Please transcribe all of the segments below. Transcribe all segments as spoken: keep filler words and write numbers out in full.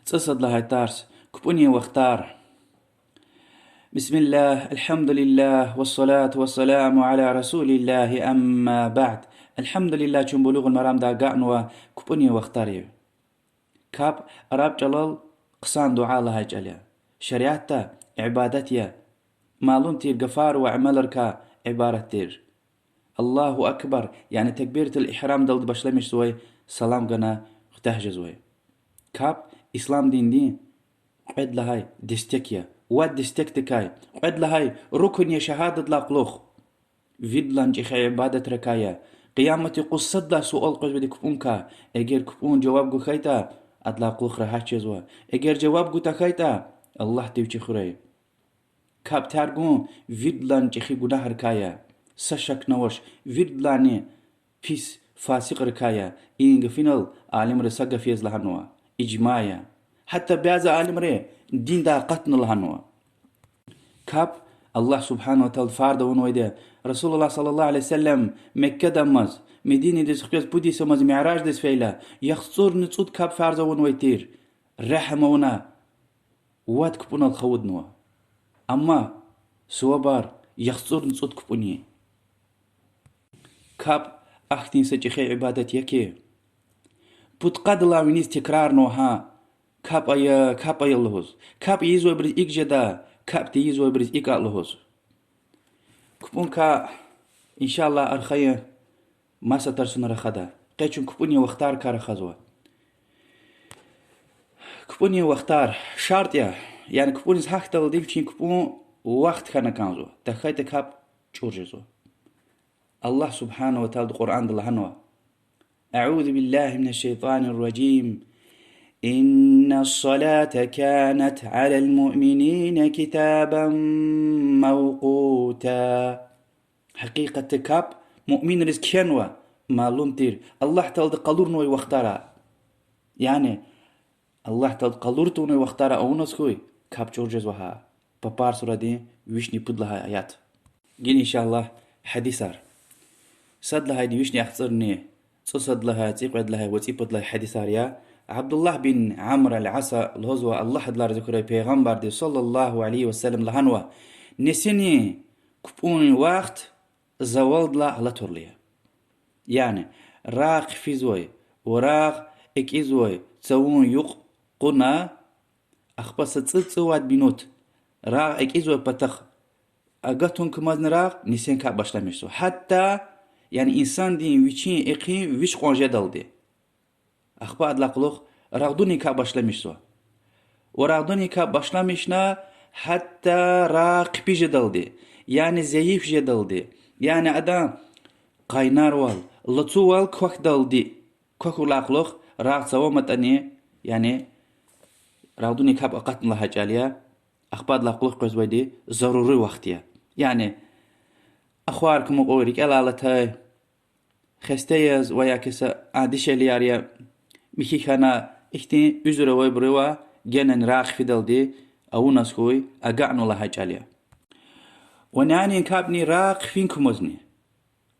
ЦӀусад лагьай тарс. КпӀунин вахтар. بسم الله، الحمد لله، والصلاة والسلام على رسول الله، أما بعد. Альгьамдулиллагь, чун Булугъул Марамда агакьнава кпӀунин вахтарив. КапӀ араб чӀалал хъсан дуьа лагьай чӀал я. Шариатда ибадат я. Малум тир, гафар ва амалрикай ибарат тир. Аллагьу акбар, яни такбиратул игьрамдалди башламишзавай, салам гана куьтягь жезвай. КапӀ ислам диндин кьвед лагьай дестек я, вад дестекдикай, кьвед лагьай рукун я шагьадатдилай кьулухъ. Виридалай чӀехи ибадатрикай я. Къияматдин юкъуз сад лагьай суал къвезвайди кпӀункай, эгер кпӀун жаваб гуз хьайитӀа, адалай кьулухъ регьят жезва. Эгер жаваб гуз тахьайтӀа, Аллагьди вичи хуьрай. КапӀ тергер гун виридалай чӀехи гунагьрикай я. Са шакни авач, виридалайни пис фасикьрикай я. И гафунал алимри са гаф яз лагьанва, ижма я. Гьатта бязи алимри диндай акъатна лагьанва. КапӀ Аллагь سبحانه وتعالى фарз авунвайди я. رسول الله صلى الله عليه وسلم Меккадамаз, Мединадиз хквез пуд йисамаз мираждиз фейила, яхцӀурни цӀуд капӀ фарз авунвай тир. Регьим авуна, вад кпӀунал хавуднава. Амма сувабар яхцӀурни цӀуд кпӀунин. КапӀ ахьтин са чӀехи ибадат я хьи, пудкъадалай виниз текрарнава гьа, капӀ ая, капӀ ая лугьуз. КапӀ ийизвайбуруз икӀ жеда, капӀ тийизвайбуруз икӀ лугьуз. КпӀункай, إن شاء الله, архайин маса тарсуна рахада. Къе чун кпӀунин вахтарикай рахазва. КпӀунин вахтар шартӀ я, яни кпӀуниз гьахьдалди вичин кпӀун вахт хьана кӀанзава, тахьайтӀа капӀ чӀур жезва. Аллагь سبحانه وتعالى Къуръанда лагьанва: أعوذ بالله من الشيطان الرجيم. إن الصلاة كانت على المؤمنين كتابا موقوتا. Гьакъикъатда капӀ муъминриз кхьенва, малум тир, Аллагь Таалади къалурнавай вахтара. Яни Аллагь Таалади къалур тавунвай вахтара авуназ хьуй, капӀ чӀур жезва гьа. Папар сурадин вишни пуд лагьай аят. Гила, إن شاء الله, гьадисар. Сад лагьайди вишни яхцӀурни цӀусад лагьай, цӀикьвед лагьай ва цӀипуд лагьай гьадисар я. Абдуллагь бин Амр ал-Аса лугьузва, Аллагь адалай рази хьурай, Пайгъамбарди صلى الله عليه وسلم лагьанва: нисинин кпӀунин вахт завалдилай алатайла я. Яни рагъ хъфизвай ва рагъ экӀизвай цавун юкь кьуна, ахпа са цӀуд-цӀувад минут рагъ экӀизвай патахъ агатун кумазни рагъ, нисинин капӀ башламишзава. Гьатта, яни инсандин вичин экъин виш кьван жедалди. Ахпа адалай кьулухъ рагъдунин капӀ башламишзава. Ва рагъдунин капӀ башламишна гьатта рагъ хъипи жедалди, яни зайиф жедалди, яни адан къайнарвал, лацувал квахьдалди. Квахьуналай кьулухъ рагъ цаваматӀани, яни рагъдунин капӀ акъатна лагьай чӀал я, ахпа адалай кьулухъ къвезвайди зарури вахт я. Яни ахвар кумукьуй, рикӀелай алатай, хесте яз ва я кеса а дишегьлияр я, михьи хьана, ихьтин уьзуьр авайбурува генани рагъ хъфидалди авуназ хьуй, агакьна лагьай чӀал я. Ва нянин капӀни рагъ хъфин кумазни.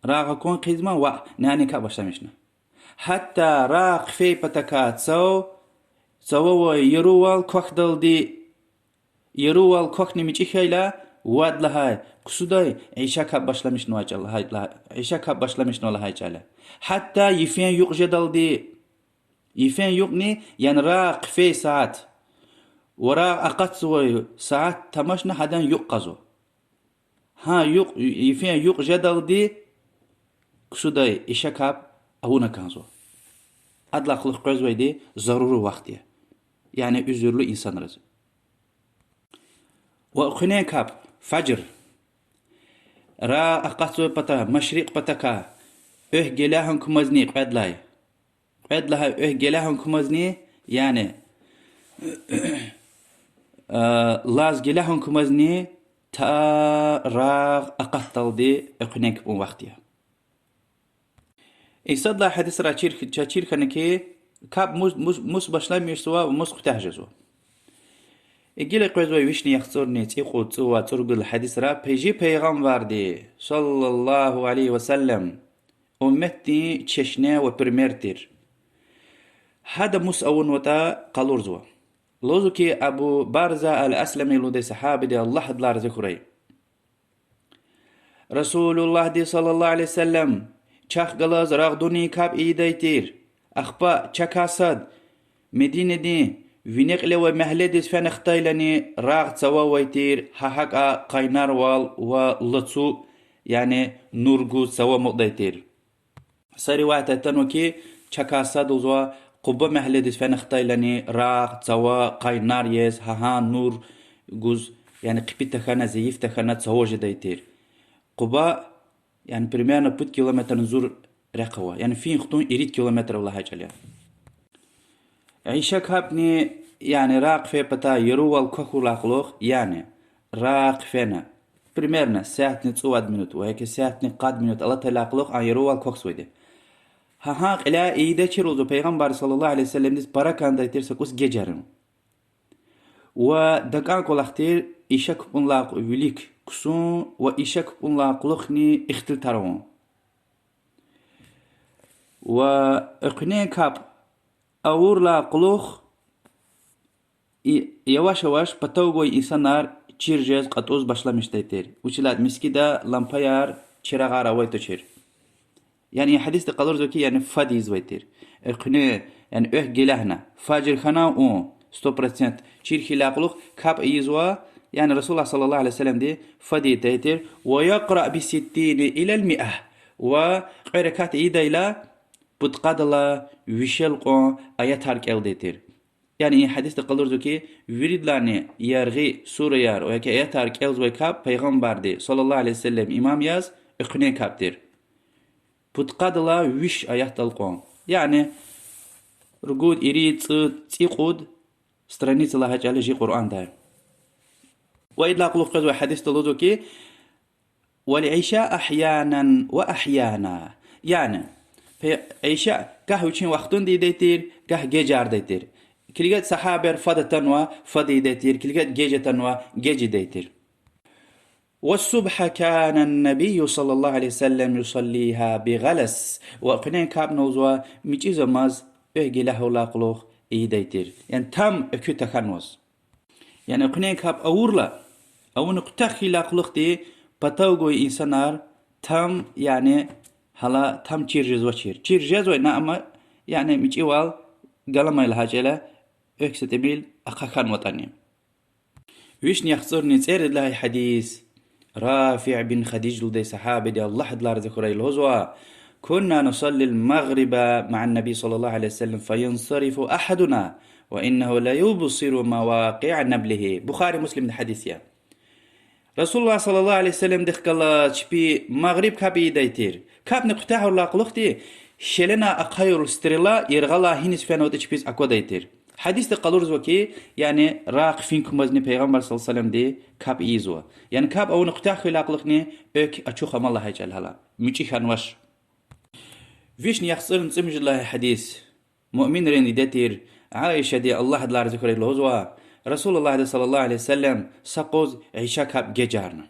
Рагъ акван хъийизма ваъ, нянин капӀ башламишна. Гьатта рагъ хъфей патакай цав, цававай ярувал квахьдалди, ярувал квахьна мичӀи хьайила, вад лагьай ксудай иша капӀ башламишнава чӀал-, лагьай, лагьай, иша капӀ башламишнава лагьай чӀал я. Гьатта йифен юкь жедалди, йифен юкьни, яни рагъ хъфей сят ва рагъ акъатзавай сят тамашна гьадан юкь кьазва. Гьа юкь, йифен юкь жедалди ксудай иша капӀ авуна кӀанзава. Адалай кьулухъ къвезвайди зарури вахт я, яни уьзуьрлу инсанриз. Ва экуьнин капӀ, фажр. Рагъ акъатзавай пата, машрикъ патакай, экв гелягьун кумазни кьвед лагьай. Кьвед лагьай экв гелягьун кумазни, яни, а, лаз гелягьун кумазни та рагъ акъатдалди экуьнин капӀун вахт я. И сад лагьай гьадисра чир, чаз чир хьана хьи, капӀ мус, мус, мус башламишзава ва мус куьтягь жезва. И гила къвезвай вишни яхцӀурни цӀикьуд, цӀувад, цӀуругуд лагьай гьадисра, пе-, жи Пайгъамбарди صلى الله عليه وسلم умметдин чешне ва пример тир. Гьада мус авунватӀа къалурзава. Лугьузва хьи, Абу Барза ал-Аслами лугьудай сагьабиди, Аллагь адалай рази хьурай, Расулуллагьди صلى الله عليه وسلم чахъ галаз рагъдунин капӀ ийидай тир. Ахпа чакай сад Мединадин вине кьиле авай мягьледиз фена хтайлани рагъ цава авай тир, гьа гьакӀа къайнарвал ва лацу, яни нур гуз цава амукьдай тир. Са риваятда атанва хьи, чакай сад, лугьузва, Къуба мягьледиз фена хтайлани рагъ, цава, къайнар яз, гьа гьа нур гуз, яни хъипи тахьана, зайиф тахьана цава жедай тир. Къуба, яни примерно пуд километрни зур рехъ ава, яни фин хтун ирид километр ава лагьай чӀал я. Иша капӀни, яни рагъ хъфей патай ярувал квахьурдалай кьулухъ, яни рагъ хъфена, примерно сятни цӀувад минут ва яки сятни къад минут алатайдалай кьулухъ а ярувал квахьзавайди. Гьа гьа кьиляй ийидачир, лугьузва, Пайгъамбар صلى الله عليه وسلمдиз пара кӀандай тир са кӀус гежарун. Ва такӀан кӀвалах тир иша капӀунилай вилик ксун ва иша капӀунилай кьулухъни ихтилатар авун. Ва экуьнин капӀ авурдалай кьулухъ и-, яваш-яваш патав гвай инсанар чир жез, кьатӀуз башламишдай тир. Вучиз лагьайтӀа мискӀинда лампаяр, чирагъар авай тушир. Яни и гьадисди къалурзава хьи, яни фад ийизвай тир. Экуьнин, яни экв гелягьна, фажр хьана ун, сто процент чир хьайидалай кьулухъ капӀ ийизва, яни رسول الله صلى الله عليه وسلمди фад ийидай тир, ويقرأ بالستين إلى المائة, ва кьве ракат ийидайла, пудкъадалай вишел кьван аятар кӀелдай тир. Яни и гьадисди къалурзава хьи, виридалайни яргъи сураяр ва яки аятар кӀелзавай капӀ Пайгъамбарди صلى الله عليه وسلم имам яз экуьнин капӀ тир. Пудкъадалай виш аятдал кьван. Яни ругуд, ирид, цӀуд, цӀикьуд страница лагьай чӀал я чи Къуръандай. Ва идалай кьулухъ къвезвай гьадисда лугьузва хьи, والعشاء أحيانا وأحيانا. Яни пе-, иша гагь вичин вахтунда ийидай тир, гагь гежардай тир. КилигайтӀа, сагьабаяр фад атанва, фад ийидай тир, килигайтӀа, геж атанва, геж ийидай тир. والصبح كان النبي صلى الله عليه وسلم يصليها بغلس. Ва экуьнин капӀни, лугьузва, мичӀи замаз экв гелягьайдалай кьулухъ ийидай тир. Яни там экуь тахьанваз. Яни экуьнин капӀ авурла, авуна куьтягь хьайидалай кьулухъди патав гвай инсанар там, яни гьала там чир жезвачир. Чир жезвайни, амма, яни мичӀивал галамай лагьай чӀал я, экв са тӀимил ахъа хьанватӀани. Вишни яхцӀурни цӀерид лагьай гьадис. Рафи бин Хадиж лугьудай сагьабиди, Аллагь адалай рази хьурай, лугьузва: كنا نصلي المغرب مع النبي صلى الله عليه وسلم فينصرف أحدنا وإنه ليبصر مواقع نبله. Бухари, Муслимдин гьадис я. رسول الله صلى الله عليه وسلمдихъ галаз чпи магъриб капӀ ийидай тир. КапӀни куьтягьайдалай кьулухъди шеленай ахъаюрла стрела яргъалай гьиниз фенватӀа чпиз аквадай тир. Гьадисди къалурзава хьи, яни рагъ хъфин кумазни Пайгъамбар صلى الله عليه وسلمди капӀ ийизва. Яни капӀ авуна куьтягь хьайидалай кьулухъни экв ачух ама лагьай чӀал я гьала, мичӀи хьанвач. Вишни яхцӀурни цӀемуьжуьд лагьай гьадис. Муъминрин диде тир Аишади, Аллагь адалай рази хьурай, лугьузва: رسول اللهди صلى الله عليه وسلم са юкъуз иша капӀ гежарна.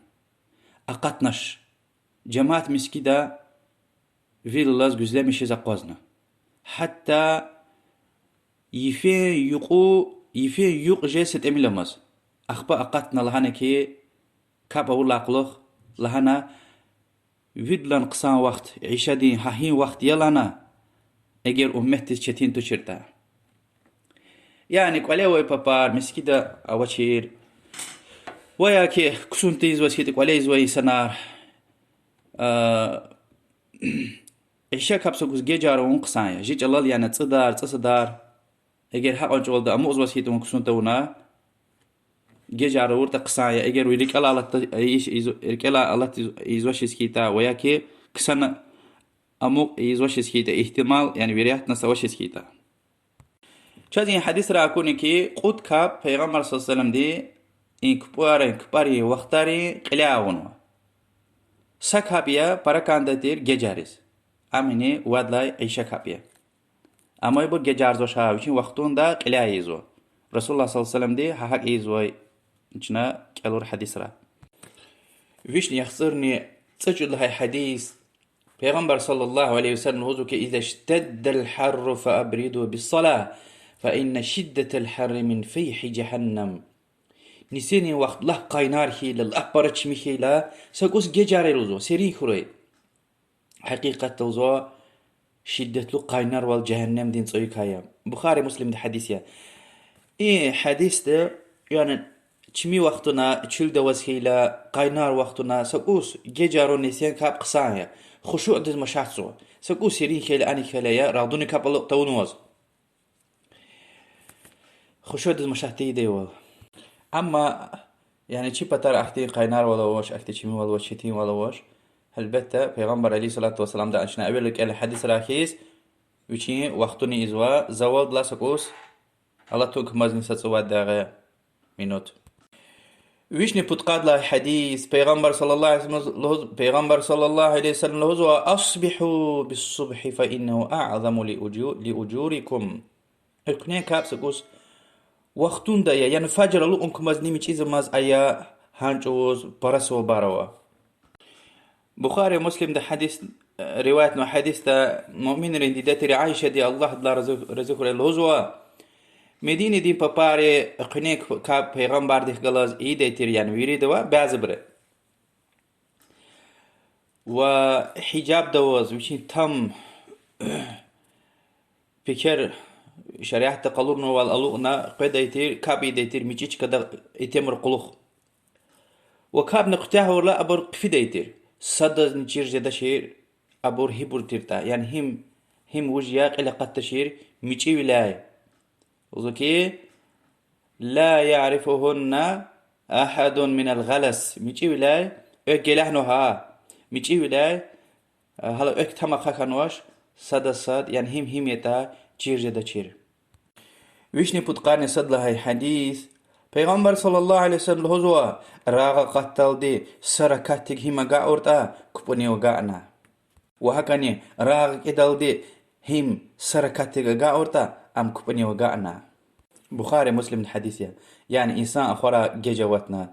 Акъатнач. Жемят мискӀинда вил алаз гуьзлемишиз акъвазна. Гьатта йифен юкьу-, йифен юкь жез са тӀимил амаз. Ахпа акъатна, лагьана хьи, капӀ авурдалай кьулухъ, лагьана, виридалай хъсан вахт ишадин гьа и вахт я лагьана, эгер умметдиз четин туширтӀа. Яни кӀвале авай папар мискӀинда авачир, ва яки ксун тийизваз хьайитӀа кӀвале ийизвай инсанар, а, иша капӀ са юкъуз гежар авун хъсан я. Жи чӀалал яна цӀудар, цӀусадар, эгер гьакьван чӀавалди амукьзаваз хьайитӀа вун ксун тавуна, гежар авуртӀа хъсан я, эгер ви рикӀелай алатда ийиз-, ийиз-, рикӀелай алат ийиз-, ийизвачиз хьайитӀа, ва яки ксана амукь ийизвачиз хьайитӀа, ихтимал, яни вероятность авачиз хьайитӀа. Чаз и гьадисрай акуна хьи, кьуд капӀ Пайгъамбар صلى الله عليه وسلمди и кпӀарин, кпӀарин вахтарин кьиляй авунва. Са капӀ я пара кӀандай тир гежариз. Ам яни вадлай иша капӀ я. Амма ибур гежарзавач, вичин вахтунда кьиляй ийизва. رسول الله صلى الله عليه وسلمди гьа гьакӀ ийизвай чна кӀелур гьадисра. Вишни яхцӀурни цӀекӀуьд лагьай гьадис. Пайгъамбар صلى الله عليه وسلم лугьузва хьи: إذا اشتد الحر فأبردوا بالصلاة. فإن شدة الحر من فيح جهنم. Нисинин вахт лап къайнар хьайила, лап пара чими хьайила, са кӀус гежар лугьузва, серин хьурай. Гьакъикъатда лугьузва, шиддетлу къайнарвал жегьеннемдин цӀайикай я. Бухари, Муслимда гьадис я. И гьадисда, яни, чими вахтуна, чуьлда аваз хьайила, къайнар вахтуна, са кӀус гежарун нисин капӀ хъсан я. Хушуъдиз машатзава. Са кӀус серин хьайила, аник хьайила я, рагъдунин капӀ алукӀ тавунваз. Хушуъдиз машат тийидайвал. Амма, яни, чи патара ахьтин къайнарвал авач, ахьтин чимивал авач, четинвал авач. Гьелбетда, Пайгъамбар عليه الصلاة والسلامда чна эвел кӀела гьадисра хьиз, вичин вахтуни ийизва, завалдилай са кӀус алатун кумазни са цӀувад декьикьа, минут. Вишни пудкъад лагьай гьадис, Пайгъамбар صلى الله عليه وسلم лугьуз-, Пайгъамбар صلى الله عليه وسلم лугьузва: أصبحوا بالصبح فإنه أعظم لأجو-، لأجوركم. Экуьнин капӀ са кӀус вахтунда ая, яни фажр алукӀун кумазни мичӀизамаз ая, гьа чӀавуз пара савабар ава. Бухари, Муслимда гьадис, риваятнавай гьадисда муъминрин диде тир Аишади, Аллагь адалай рази, рази хьурай, лугьузва: Мединадин папари экуьнин капӀ Пайгъамбардихъ галаз ийидай тир, яни виридавай бязибуру. Ва гьижабда аваз, вичин там пекер шариатда къалурнавайвал алукӀна къведай тир, капӀ ийидай тир мичӀи чкадал итимрин кьулухъ. Ва капӀни куьтягьайла абур хъфидай тир. Садазни чир жедачир абур гьибур тиртӀа, яни гьим, гьим вуж я кьил акъатдачир мичӀивиляй. Лугьузва хьи, لا يعرفهن أحد من الغلس. МичӀивиляй, экв гелягьнава гьа. МичӀивиляй, гьа, гьала экв там ахъа хьанвач, сада сад, яни гьим гьим ятӀа, чир жедачир. Вишни пудкъанни сад лагьай гьадис. Пайгъамбар صلى الله عليه وسلم лугьузва: рагъ акъатдалди са ракатдик гьим агакьуртӀа, купӀунив агакьна. Ва гьакӀани рагъ акӀидалди гьим са ракатдик агакьуртӀа, ам купӀунив агакьна. Бухари, Муслимдин гьадис я. Яни инсан ахварай геж аватна,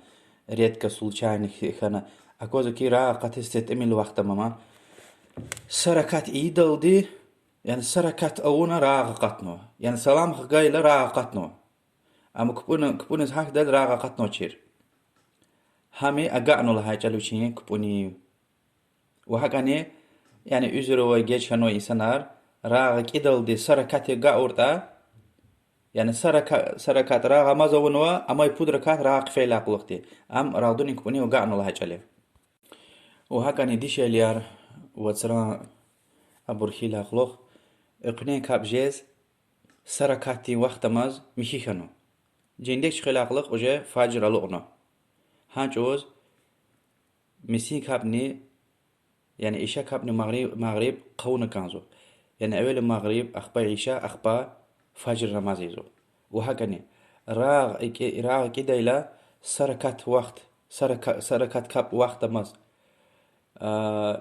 редко случайно хьана, аквазва хьи, рагъ акъатиз са тӀимил вахт ама, са ракат ийидалди, яни са ракат авуна рагъ акъатнава. Яни салам хгайила рагъ акъатнава. Амма купӀуна-, купӀуниз гьахьдайла рагъ акъатнавачир. Гьам агакьнава лагьай чӀал я вичин купӀунив. Ва гьакӀани, яни уьзуьр авай, геж хьанвай инсанар, рагъ акӀидалди са ракат агакьуртӀа, яни са рака-, са ракат рагъ амаз авунва, амай пуд ракат рагъ хъфейдалай кьулухъди, ам рагъдунин купӀунив агакьнава лагьай чӀал я. Ва гьакӀани, дишегьлияр, вацран абур хьайидалай кьулухъ, экуьнин капӀ жез, са ракатдин вахт амаз михьи хьанва. Жендек чуьхуьрдалай кьулухъ уже фажр алукьнава. Гьа чӀавуз месин капӀни, яни иша капӀни магъри-, магъриб хъувуна кӀанзава. Яни эвел магъриб, ахпа иша, ахпа фажр намаз ийизва. Ва гьакӀани, рагъ акӀи-, рагъ акӀидайла са ракат вахт, са рака-, са ракат капӀ вахт амаз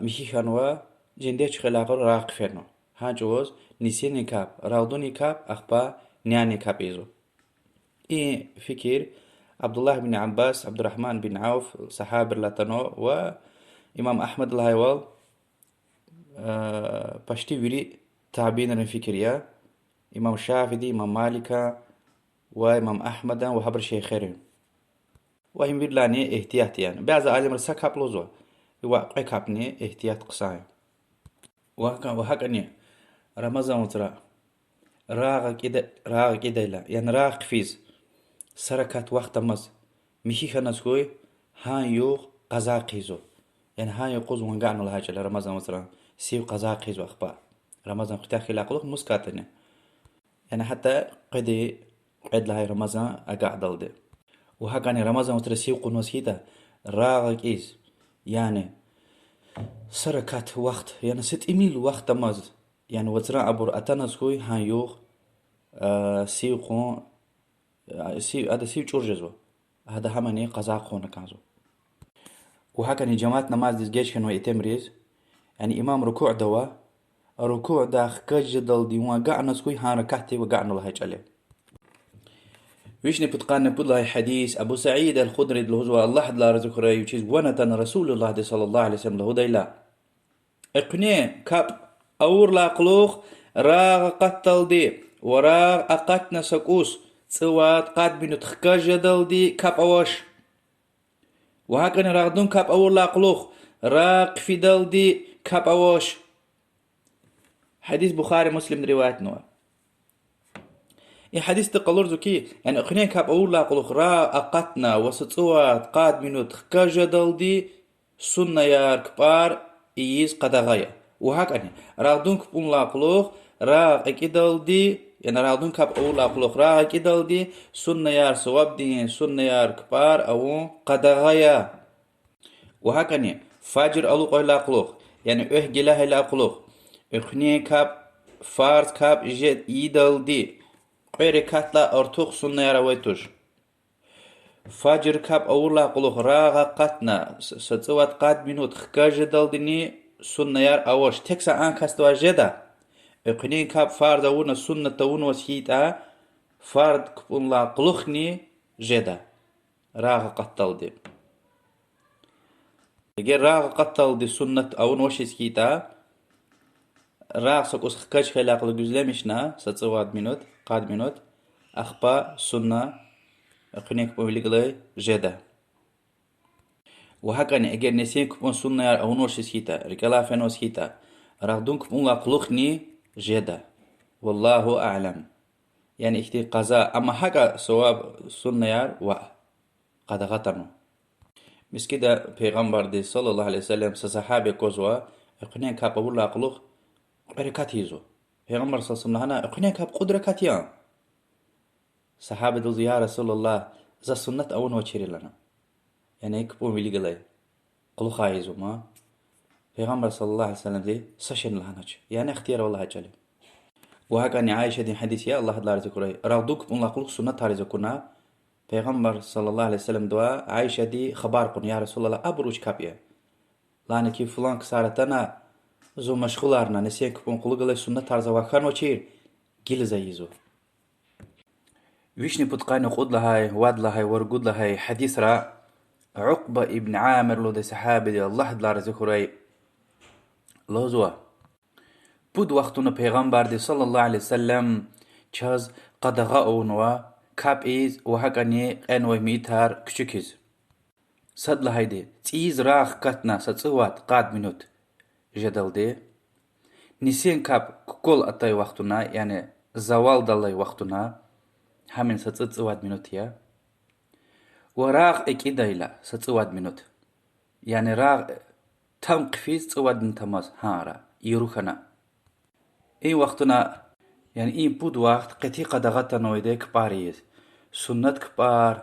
михьи хьанва, жендек чуьхуьрдалай кьулухъ рагъ хъфенва. Гьа чӀавуз нисинин капӀ, рагъдунин капӀ, ахпа нянин капӀ ийизва. И фикир Абдуллагь бин Аббас, Абдуррагьман бин Авф, сагьабийрилай атанва ва имам Агьмада лагьайвал, пашти вири табиинрин фикир я, имам Шафииди, имам Малика ва имам Агьмадан ва гьабурун шейхерин. Ва им виридалайни игьтият я. Бязи алимри са капӀ лугьузва, ва кьве капӀни игьтият хъсан я. Ва гьакӀ-, ва гьакӀани Рамазан вацра рагъ акӀида-, рагъ акӀидайла, яни рагъ хъфиз, са ракат вахт амаз михьи хьаназ хьуй, гьа югъ къаза хъийизва. Яни гьа юкъуз ван агакьнава лагьай чӀал я Рамазан вацра, сив къаза хъийизва ахпа. Рамазан куьтягь хьайидалай кьулухъ мус катӀани. Яни гьатта къведай, кьвед лагьай Рамазан агакьдалди. Ва гьакӀани Рамазан вацра сив кьунваз хьайитӀа, рагъ акӀиз, яни са ракат вахт, яни са тӀимил вахт амаз, яни вацран абур атаназ хьуй, гьа югъ сив кьун, сив, ада сив чӀур жезва. Гьада гьамани къаза хъувуна кӀанзава. Ва гьакӀани жамаат намаздиз геж хьанвай итимриз, яни имам рукуъда ава, рукуъдай хкаж жедалди ван агакьназ хьуй, гьа ракатдик агакьнава лагьай чӀал я. Вишни пудкъанни пуд лагьай гьадис, Абу Саид аль-Худриди лугьузва, Аллагь адалай рази хьурай вичиз, ван атана Расулуллагьди صلى الله عليه وسلم лугьудайла: экуьнин капӀ авурдалай кьулухъ рагъ акъатдалди Ва рагъ акъатна са кӀус цӀувад, къад минут хкаж жедалди капӀ авач. Ва гьакӀани рагъдан капӀ авурдалай кьулухъ рагъ хъфидалди капӀ авач. Гьадис Бухари, Муслимди риваятнава. И гьадисди къалурзава хьи, яни экуьнин капӀ авурдалай кьулухъ рагъ акъатна ва са цӀувад, къад минут хкаж жедалди суннаяр, кпӀар ийиз къадагъа я. Ва гьакӀани рагъдан кпӀундалай кьулухъ рагъ экӀидалди, яни рагъдан капӀ авурдалай кьулухъ рагъ экӀидалди суннаяр, сувабдин суннаяр, кпӀар авун къадагъа я. Ва гьакӀани фажр алукьайдалай кьулухъ, яни экв гелягьайдалай кьулухъ, экуьнин капӀ, фарз капӀ жед ийидалди кьве ракатдилай артух суннаяр авай туш. Фажр капӀ авурдалай кьулухъ рагъ акъатна с-, са цӀувад, къад минут хкаж жедалдини суннаяр авач, тек са а касдивай жеда. Экуьнин капӀ фарз авуна, суннат авунваз хьайитӀа, фарз кпӀундалай кьулухъни жеда рагъ акъатдалди. Эгер рагъ акъатдалди суннат авунвачиз хьайитӀа, рагъ са кӀус хкаж хьайидалай кьулухъ гуьзлемишна са цӀувад минут, къад минут, ахпа сунна экуьнин кпӀун виликилай жеда. Ва гьакӀани эгер нисин кпӀун суннаяр авунвачиз хьайитӀа, рикӀелай фенваз хьайитӀа, рагъдан кпӀундалай кьулухъни жеда. والله أعلم. Яни ихьтин къаза, амма гьакӀа суваб, суннаяр ваъ, къадагъа атанва. МискӀинда Пайгъамбарди صلى الله عليه وسلم са сагьаби аквазва, экуьнин капӀ авурдалай кьулухъ кьве ракат ийизва. Пайгъамбар صلى الله عليه وسلم лагьана: экуьнин капӀ кьуд ракат я. Сагьабиди лугьузва: يا رسول الله, за суннат авунвачир я лагьана. Яни кпӀун вилик галай кьулухъ ийизва ман. Пайгъамбар صلى الله عليه وسلمди са шейни лагьанач, яни ихтияр авай лагьай чӀал я. Ва гьакӀани Аишадин гьадис я, Аллагь адалай рази хьурай, рагъдан кпӀундалай кьулухъ суннатар ийиз акуна, Пайгъамбар صلى الله عليه وسلمдивай Аишади хабар кьуна: يا رسول الله, абур вуч капӀ я? Лагьана хьи, флан ксар атана, зун машгъуларна, нисин кпӀун кьулухъ галай суннатар завай хьанвачир, гила за ийизва. Вишни пудкъанни кьуд лагьай, вад лагьай ва ругуд лагьай гьадисра Укьба ибн Амир лугьудай сагьабиди, Аллагь адалай рази хьурай, лугьузва: пуд вахтуна Пайгъамбарди صلى الله عليه وسلم чаз къадагъа авунва капӀ ийиз ва гьакӀани кьенвай мейитар кучукиз. Сад лагьайди, цӀийиз рагъ катна са цӀувад, къад минут жедалди, нисин капӀ кукӀвал атай вахтуна, яни завалдалай вахтуна, гьамни са цӀуд, цӀувад минут я, ва рагъ экӀидайла са цӀувад минут, яни рагъ там хъфиз цӀувад минут амаз гьа ара, яру хьана. И вахтуна, яни и пуд вахт къети къадагъа атанвайди кпӀар ийиз. Суннат кпӀар,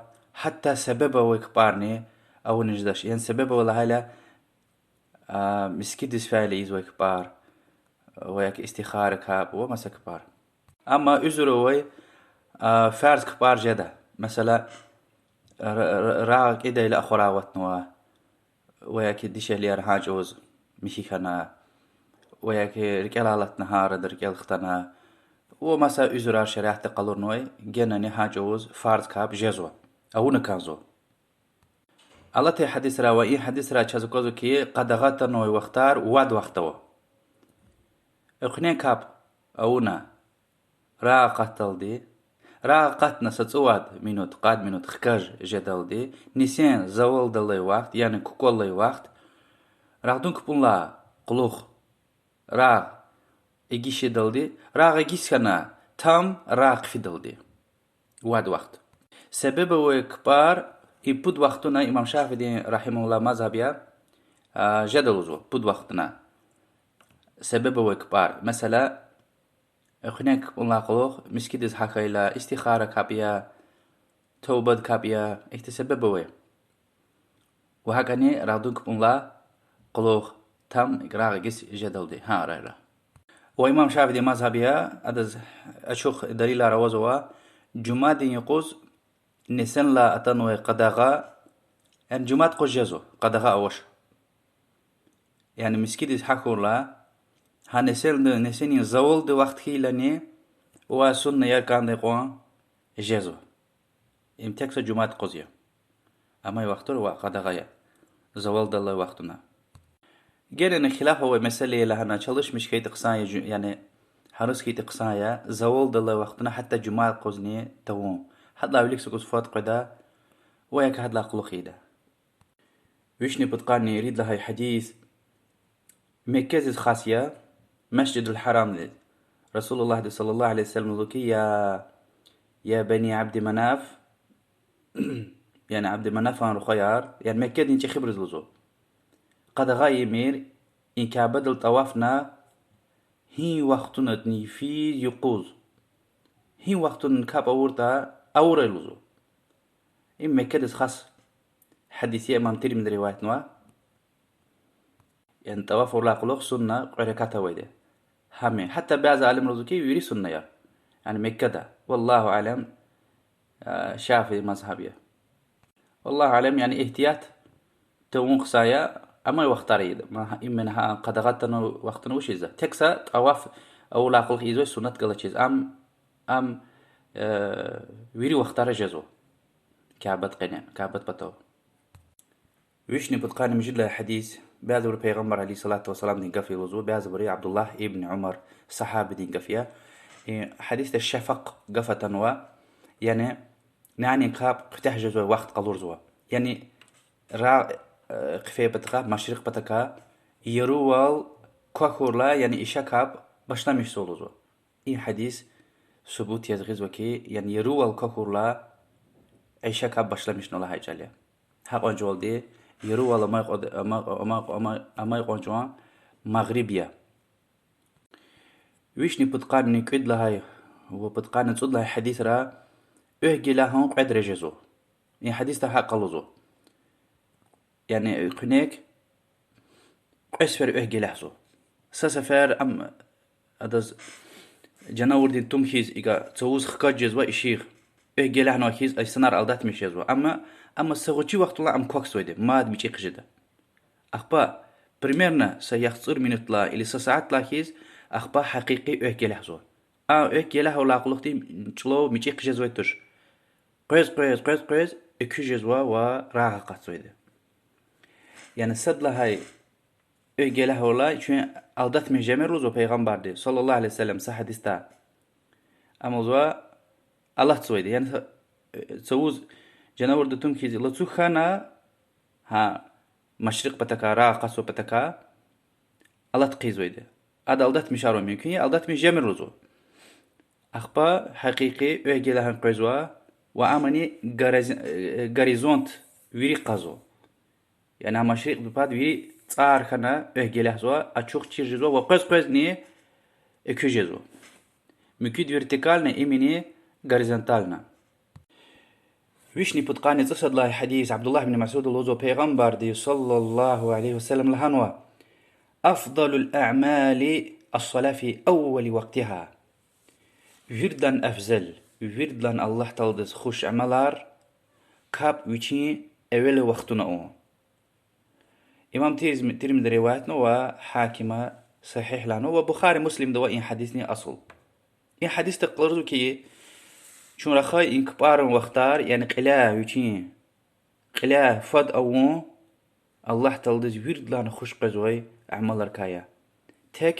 гьатта себеб авай кпӀарни авуниз жедач. Яни себеб авай лагьайла, а, мискӀиндиз фейила ийизвай кпӀар, ва яки истихара капӀ ва маса кпӀар. Амма уьзуьр авай, а, фарз кпӀар жеда. Месела, ра-, ра-, рагъ экӀидайла ахварай аватнава, ва яки дишегьлияр гьа чӀавуз михьи хьана, ва яки рикӀелай алатна, гьа арада рикӀел хтана, ва маса уьзуьрар шариатди къалурнавай, генани гьа чӀавуз фарз капӀ жезва, авуна кӀанзава. Алатай гьадисрай ва и гьадисрай чаз аквазва хьи, къадагъа атанвай вахтар вад вахт ава. Экуьнин капӀ авуна рагъ акъатдалди, рагъ акъатна са цӀувад минут, къад минут хкаж жедалди, нисин завалдалай вахт, яни кукӀвалай вахт, рагъдан кпӀунлай кьулухъ рагъ эгиш жедалди, рагъ эгис хьана там рагъ хъфидалди. Вад вахт. Себеб авай кпӀар, и пуд вахтуна имам Шафиидин, رحمه الله, мазгьаб я, а, жеда лугьузва, пуд вахтуна себеб авай кпӀар. Месела, экуьнин кпӀунлай кьулухъ мискӀиндиз гьахьайла, истихара капӀ я, тавбадин капӀ я, ихьтин себеб авай. Ва гьакӀани рагъдан кпӀунлай кьулухъ там рагъ эгис жедалди гьа арайра. Ва имам Шафиидин мазгьаб я, адаз ачух далилар авазва, жуьмядин юкъуз нисинлай атанвай къадагъа, яни жуьмяд къуз жезва, къадагъа авач. Яни мискӀиндиз гьахьурла, гьа нисинди, нисинин завалдин вахт хьайилани, ва сунна яргъандай кьван жезва. Им тек са жуьмяд къуз я. Амай вахтура ваъ, къадагъа я. Завалдалай вахтуна. Генани хилаф авай месэла я лагьана, чалишмиш хьайитӀа хъсан я жу-, яни Гьаруз хьайитӀа хъсан я, завалдал алай вахтунда гьатта жуьмя юкъузни тавун. Гьадалай вилик са кӀус фад къведа, ва я гьадалай кьулухъ ийида. Вишни пудкъанни ирид лагьай гьадис Меккадиз хас я, Масжидул Гьарамдиз. Расулуллагьди صلى الله عليه وسلم лугьузва хьи: يا، يا بني عبد مناف, яни Абду Манафан рухваяр, яни Меккадин чӀехибуруз лугьузва. Къадагъа ийимир, и Кябедал тӀавафна гьи вахтундани йифиз-юкъуз, гьи вахтунда капӀ авуртӀа, авурай лугьузва. Им Меккадиз хас гьадис я, имам Тирмизи риваятнава. Яни тӀаваф авурдалай кьулухъ сунна кьве ракат авайди. Гьам, гьатта бязи алимри лугьузва хьи, вири сунна я. Яни Меккада. والله أعلم, а, шафии мазгьаб я. والله أعلم, яни игьтият тавун хъсан я, амай вахтара ийида. Ма гьа-, именно гьа къадагъа атанвай вахтунда вуч ийизва? Тек са тӀаваф авурдалай кьулухъ ийизвай суннат галачиз. Ам, ам, э, вири вахтара жезва. Кябедин къене, Кябедин патав. Вишни пудкъанни муьжуьд лагьай гьадис, бязибуру Пайгъамбар عليه الصلاة والسلامдин гаф я лугьузва, бязибуру Абдуллагь ибн Умар сагьабидин гаф я. И гьадисда шафакъ гаф атанва, яни нянин капӀ куьтягь жезвай вахт къалурзава. Яни рагъ, э, хъфей патахъай, машрикь патакай, ярувал квахьурла, яни иша капӀ башламишзава лугьузва. И гьадис субут яз гъизва хьи, яни ярувал квахьурла, иша капӀ башламишна лагьай чӀал я. Гьакьван чӀавалди ярувал амай кьван-, амай, амай, амай, амай кьван чӀаван магъриб я. Вишни пудкъанни кӀуьд лагьай ва пудкъанни цӀуд лагьай гьадисра экв гелягьун кьве дережа жезва. И гьадисда гьакӀ лугьузва. Яни экуьнахъ кьве сефер экв гелягьзава. Са сефер ам адаз жанавурдин тум хьиз икӀа цавуз хкаж жезва ишигъ. Экв гелягьнава хьиз инсанар алдатмиш жезва. Амма, амма са гъвечӀи вахтунда ам квахьзавайди, мад мичӀи хъжеда. Ахпа примерно са яхцӀур минутдилай или са сятдилай хьиз, ахпа гьакъикъи экв гелягьзава. А экв гелягьайдалай кьулухъди чӀулав мичӀи хъжезвай туш. Къвез-къвез, къвез-къвез экуь жезва ва рагъ акъатзавайди. Яни сад лагьай экв гелягьайла чун алдатмиш жемир лугьузва Пайгъамбарди صلى الله عليه وسلم са гьадисда. Ам лугьузва алатзавайди. Яни са-, цавуз жанавурдин тум хьиз лацу хьана, гьа, машрикь патакай, рагъ акъатзавай патакай алат хъийизвайди. Ада алдатмишарун мумкин я, алдатмиш жемир лугьузва. Ахпа гьакъикъи экв гелягьун къвезва ва амни горизон-, э, горизонт вири кьазва. Яни гьа машрикьдин пад вири цӀар хьана экв гелягьзава, ачух чир жезва ва къвез-къвезни экуь жезва. Муькуьди вертикально, имни горизонтально. Вишни пудкъанни цӀусад лагьай гьадис, Абдуллагь ибн Масуда лугьузва, Пайгъамбарди صلى الله عليه وسلم лагьанва: أفضل الأعمال الصلاة في أول وقتها. Виридалай афзал, виридалай Аллагь Тааладиз хуш амалар капӀ вичин эвел вахтунда авун. Имам Тирмиз-, Тирмизи риваятнава ва Гьакима сагьигь лагьанва ва Бухари, Муслимда ава и гьадисдин асул. И гьадисда къалурзава хьи, чун рахай и кпӀарин вахтар, яни кьиляй вичин, кьиляй фад авун, Аллагь Тааладиз виридалай хуш къвезвай амалрикай я. Тек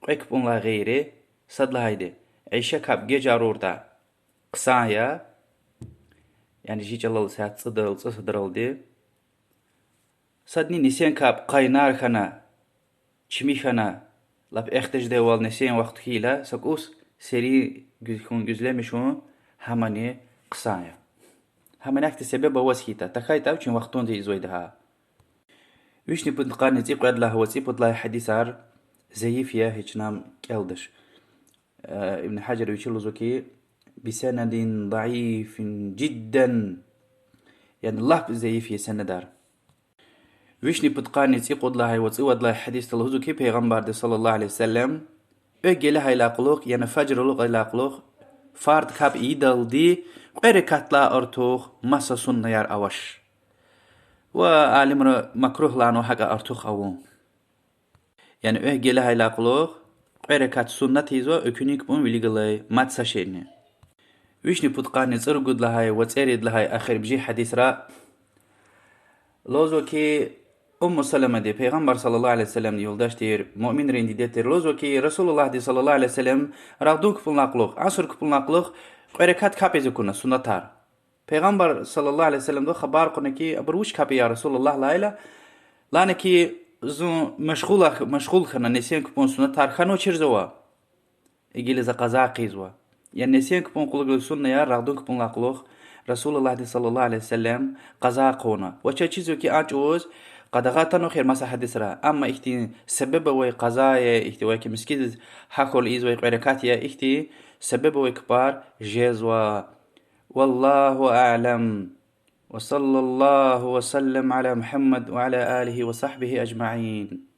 кьве кпӀунилай гъейри, сад лагьайди, иша капӀ геж авуртӀа хъсан я, яни жи чӀалал сят цӀудал, цӀусадралди. Садни нисин капӀ къайнар хьана, чими хьана, лап эхди жедайвал нисин вахт хьайила, са кӀус серин гуьз-, хьун, гуьзлемишун, гьамани хъсан я. Гьамни ахьтин себеб аваз хьайитӀа, тахьайтӀа вичин вахтунда ийизвайди гьа. Вишни пудкъанни цӀикьвед лагьай ва цӀипуд лагьай гьадисар зайиф я, гьич ам кӀелдач. Э, Ибн Гьажар вичи лугьузва хьи, بسند ضعيف جدا, яни лап зайиф я санадар. Вишни пудкъанни цӀикьуд лагьай ва цӀувад лагьай гьадисда лугьузва хьи, Пайгъамбарди صلى الله عليه وسلم, экв гелягьайдалай кьулухъ, яни фажр алукьайдалай кьулухъ, фарз капӀ ийидалди кьве ракатдилай артух маса суннаяр авач. Ва алимри макругь лагьанва гьакӀа артух авун. Яни экв гелягьайдалай кьулухъ кьве ракат суннат ийизва, экуьнин кпӀун вилик галай мад са шейни. Вишни пудкъанни цӀуругуд лагьай ва цӀерид лагьай эхиримжи гьадисра лугьузва хьи, Умму Саламади, Пайгъамбар صلى الله عليه وسلمдин юлдаш тир, муъминрин диде тир, лугьузва хьи, Расулуллагьди صلى الله عليه وسلم рагъдан капӀунилай кьулухъ, аср капӀунилай кьулухъ кьве ракат капӀ ийиз акуна, суннатар. Пайгъамбар صلى الله عليه وسلمда хабар кьуна хьи, абур вуч капӀ я, я Расулуллагь, лагьайла, лагьана хьи, зун машгъул, машгъул хьана, нисин капӀун суннатар хьанвачирзава. Гила за къаза хъийизва. Яни нисин капӀун кьулухъ гила сунна я, рагъдан капӀунилай кьулухъ Расулуллагьди صلى الله عليه وسلم къаза хъувуна. Ва чаз чизва хьи, а чӀавуз къадагъа атанва хьи маса гьадисра. Амма ихьтин себеб авай къаза я, ихьтин ва хьи мискӀиндиз гьахьайла ийизвай кьве ракат я, ихьтин себеб авай капӀар жезва. والله أعلم. وصلى الله وسلم على محمد وعلى آله وصحبه أجمعين.